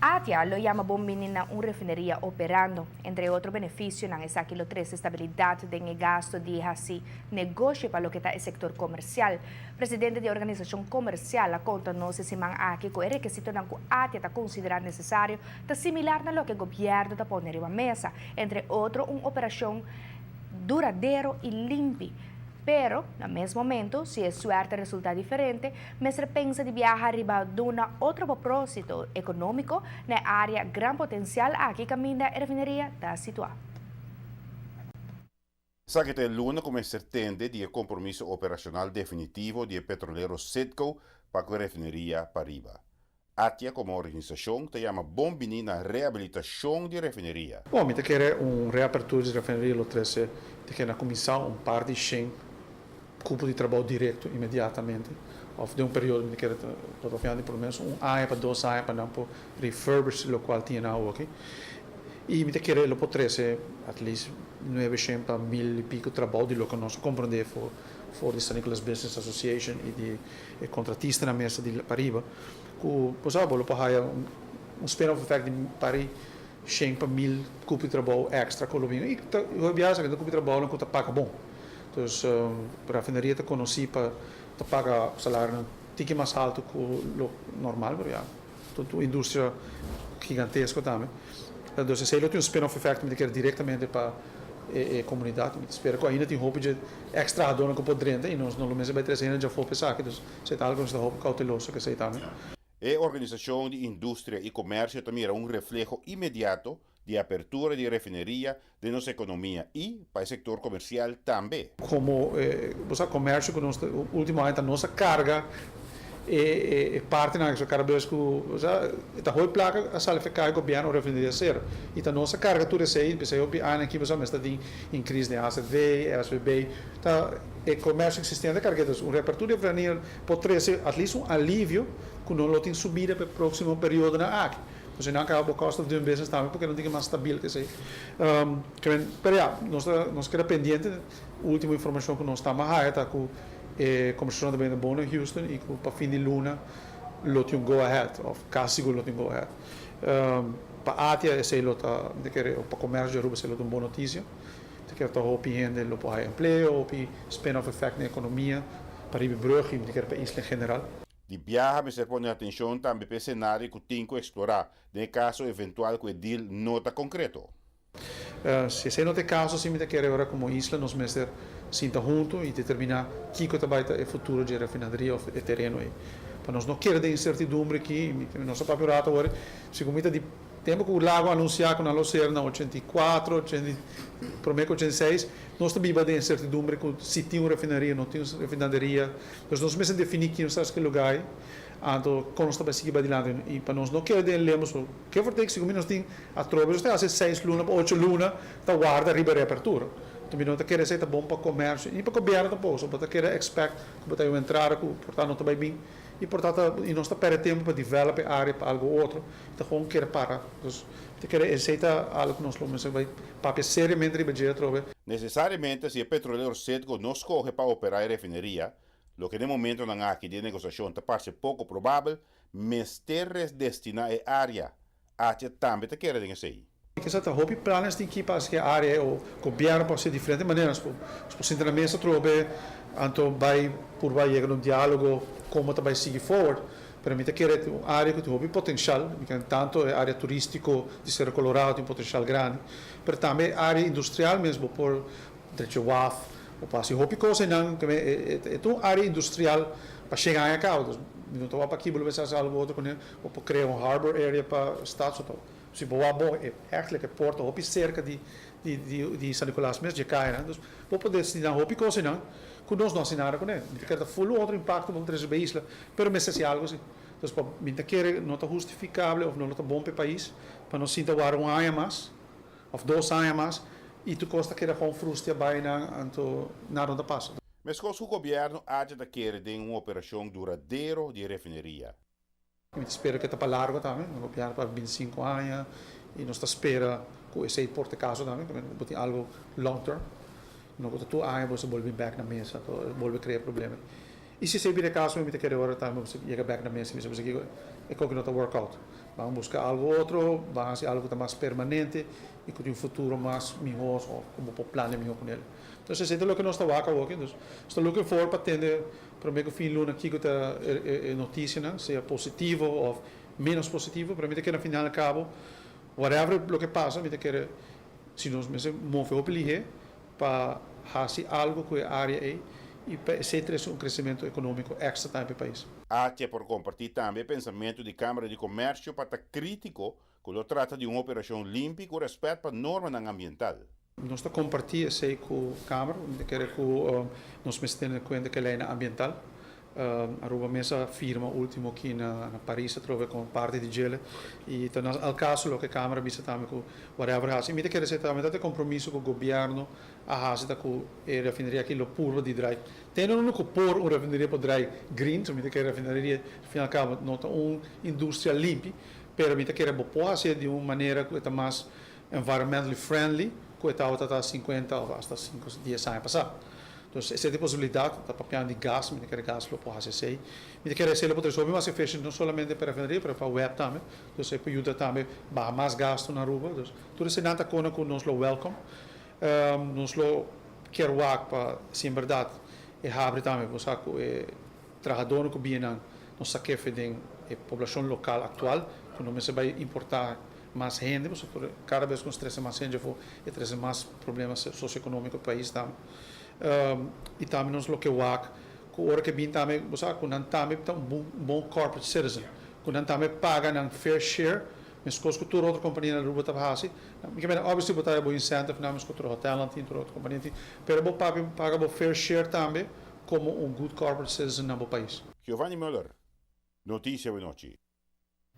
ATIA lo yama bon bini na un refineria operando. Entre otro beneficionan, esaki lo trece stabilidad den e gasto di haci negoshi pa loke ta e sector comercial. Presidente di organisacion comercial a conta nos e siman aki cu e rekisitonan cu ATIA ta considera necesario ta similar na loke gobierno ta pone riba mesa, entre otro un operacion duradero y limpi. Pero, na mes momento, si e suerte resulta diferente, mester pensa di biaha riba duna otro propósito economico na e area gran potencial aki caminda e refineria ta situa. Esaki ta e luna ku mester tende di e kompromiso operashonal definitivo di e petrolero Citgo pa ku e refineria pariba. ATIA komo organisashon ta yama bon bini na rehabilitashon di refineria. Bon, mi ta kere un reapertura di refineria lo trese ta kere na kuminsá un par di shen kupo di trabou direkto inmediatamente òf den un periodo mi ta kere ta lo papiando di por lo menos un aña pa 2 aña pa nan por refurbish lokual tin nan awoki. I mi ta kere lo por trese at least 900 pa 1000 i piko trabou di loke nos a komprondé for for di San Nicolas Business Association i di e kontratistanan mes di pariba ku bo sa bo lo por haya un spin-off effect di pari 100 pa 1000 kupo di trabou extra ku lo bin i ta hopi biaha esaki ta kupo di trabounan ku ta paga bon. Dus refineria ta konosí pa ta paga salarionan tiki mas haltu ku lo normal, pero ya ta un industria gigantesko tambe. Dus esei lo tin un spin-off effect mi ta kere direktamente pa e komunidat. Mi ta spera ku ainda tin hopi dje eks trahadónan ku por drenta i nos no lo mester bai trese hende djafó pa esaki. Dus esei ta algu ku nos ta hopi kouteloso ku esei tambe. E Organisashon di Industria i Komersio ta mira un refleho inmediato di apertura di refineria den nos ekonomia i pa e sektor komersial tambe. Komo bo sa, komersio ku nos último aña ta nos a karga e partinan ku kada bes ku bo sa ta hopi plaka a sali feka e gobièrnu refineria sera i ta nos a karga tur esei. P'esei hopi aña aki bo sa mester tin inkris den AZV, SVB, ta e komersio eksistente a karga. Entonces un reapertura di refineria por trese at least un alivio ku no lo tin subida pa e próksimo periodonan aki. Entonces nan kaba bo cost of doing business tambe porque no tin mas stabil ku esei. Pero ya, nos ta nos keda pendiente. Ultimo informashon ku nos ta haya ta ku e kombersashon ta bayendo bon na Houston i ku pa fin di luna lo tin un go ahead òf kasi sigur lo tin un go ahead. Pa ATIA esei lo ta, mi ta kere, òf pa komersio di Aruba esei lo ta un bon notisia. Mi ta kere ta hopi hende lo por haya empleo, hopi spin-off effect den ekonomia pa riba e brug i mi ta kere pa isla en general. Di biaha mester pone atenshon tambe pa e senario ku tin ku eksplorá den kaso eventual ku e deal no ta konkreto. Si esei no ta e kaso, si mi ta kere ora komo isla nos mester sinta huntu i determiná kiko ta bai ta e futuro dje refinaderia òf e tereno ei. Pa nos no keda den insertidumbre aki, nos a papia un rato awor, segun mi ta di tempu ku Lago a anunsiá ku nan lo sera na 84, promé ku 86, nos ta biba den insertidumbre ku si tin un refinaderia o no tin un refinaderia. Dus nos mester definí kin nos ta haci lugá ei, anto kon nos ta bai sigui bai dilanti. I pa nos no keda den limbo, so give or take segun mi nos tin atrobe nos ta haci 6 luna pa 8 luna ta warda riba reapertura. Anto mi no ta kere esei ta bon pa komersio ni pa gobièrnu tampoko, so bo ta kere expect ku bo ta un entrada ku por ta no ta bai bin i por ta ta i nos ta perde tempu pa develop e área pa algu otro, ta gewoon kere para. Dus mi ta kere esei ta algu ku nos lo mester bai papia seriamente riba dje atrobe. Nesesariamente si e petrolero Citgo no skohe pa operá e refineria, loke den momentonan aki di e negosiashon ta parse poko probabel, mester redestiná e área. ATIA tambe ta kere den esei. Kisa ta hopi planes tin ki pa haci e area o gobierno por haci diferente maneras. Por por sinta na mesa trobe, anto bay purba yega na un dialogo como ta bay sigui forward. Pero mi ta kere un area cu tin hopi potencial, mi kere tanto e area turistico di Cerro Colorado tin potencial grandi, pero tambe e area industrial mes bo por drecha waf, bo por haci hopi cos einan, e ta un area industrial pa 100 aña caba. Dus mi no ta wak pa aki bo lo mester haci algo otro cune, bo por crea un harbor area pa stad so todo. Si bo wak bon, e eigenlijk e port ta hopi cerca di San Nicolas mes, dje cayanan. Dus bo por destina hopi cos einan cu nos no haci nada cune. Mi ta kere ta full un otro impacto bo trece riba e isla, pero mester haci algo si. Dus pa mi ta kere no ta hustificable of no lo ta bon pa e pais pa nos sinta wara un aña mas of 2 aña mas y tur cos ta keda gewoon frustia bay nan, anto nada no ta pasa. Meskos ku gobièrnu, ATIA ta kere den un operashon duradero di refineria. Mi ta spera ku ta pa largo tambe, e gobièrnu pa 25 aña i nos ta spera ku esei por ta e kaso tambe, ku tin algu long term, no ku ta tur aña bo bolbe bèk na mesa, bolbe krea problema. I si esei bira e kaso, mi ta kere ora tambe bo yega bèk na mesa i bisa bo kiko e koki no ta work out. Ban buska algu otro, ban hasi algu ku ta mas permanente i ku tin un futuro mas mihó òf ku bo por plania mihó ku nel. Entonces esei ta loke nos ta wak awoki. Nos ta looking forward pa tende promé ku fin luna kiko ta e notisianan, sea positivo òf ménos positivo, pero mi ta kere na final al kabo whatever loke pasa mi ta kere si nos mester move hopi lihé pa hasi algo ku e área ei i pa esei trese un kresementu ekonómiko èkstra tambe pa e pais. ATIA por kompartí tambe e pensamentu di Kámara di Komèrsio pa ta krítiko ku lo trata di un operashon limpi ku rèspèt pa normanan ambiental. Nos ta kompartí esei ku Kámara, mi ta kere ku nos mester tene kuenta ku e leinan ambiental. Aruba mes a firma ultimo aki na Paris atrobe como parti di djele y ta na al caso loke Camara bisa tambe cu whatever haci. Mi ta kere esey tambe ta e compromiso cu gobierno a haci ta cu e refineria aki lo purba di draai. Tene unda cu por un refineria por draai green, so mi ta kere refineria al fin y al cabo no ta un industria limpi, pero mi ta kere bo por haci di un manera cu e ta mas environmentally friendly cu e tabata ta 50 of hasta 5, 10 aña pasa. Entonces, esei ta e posibilidat, ta papiando di gas, mi ta kere gas lo por hasi esei. Mi ta kere esei lo por trese hopi mas efficient, no solamente pa refineria, pero pa web tambe. Entonces, e por yuda tambe baha mas gasto na Aruba. Entonces, tur eseinan ta kona ku nos lo welcome. Nos lo kier wak pa si en berdad e habri tambe, bo sa ku e trahadornan ku bini nan no sa kefe den e poblashon lokal aktual, ku no mester bai importá mas hende, pasobra kada bes ku nos trese mas hende afó, e trese mas problema sosioekonómiko pa pais tambe. I tambe nos lo ke wak ku ora ke bin tambe, bo sa ku nan tambe ta un bon corporate citizen, ku nan tambe paga nan fair share meskos ku tur otro kompania na Aruba ta hasi. Mi ke mira, obviously bo ta haya bo incentive nan meskos ku tur hotelnan tin, tur otro kompania tin, pero bo paga bo fair share tambe komo un good corporate citizen na bo pais. Giovanni Muller, Noticia Awenochi.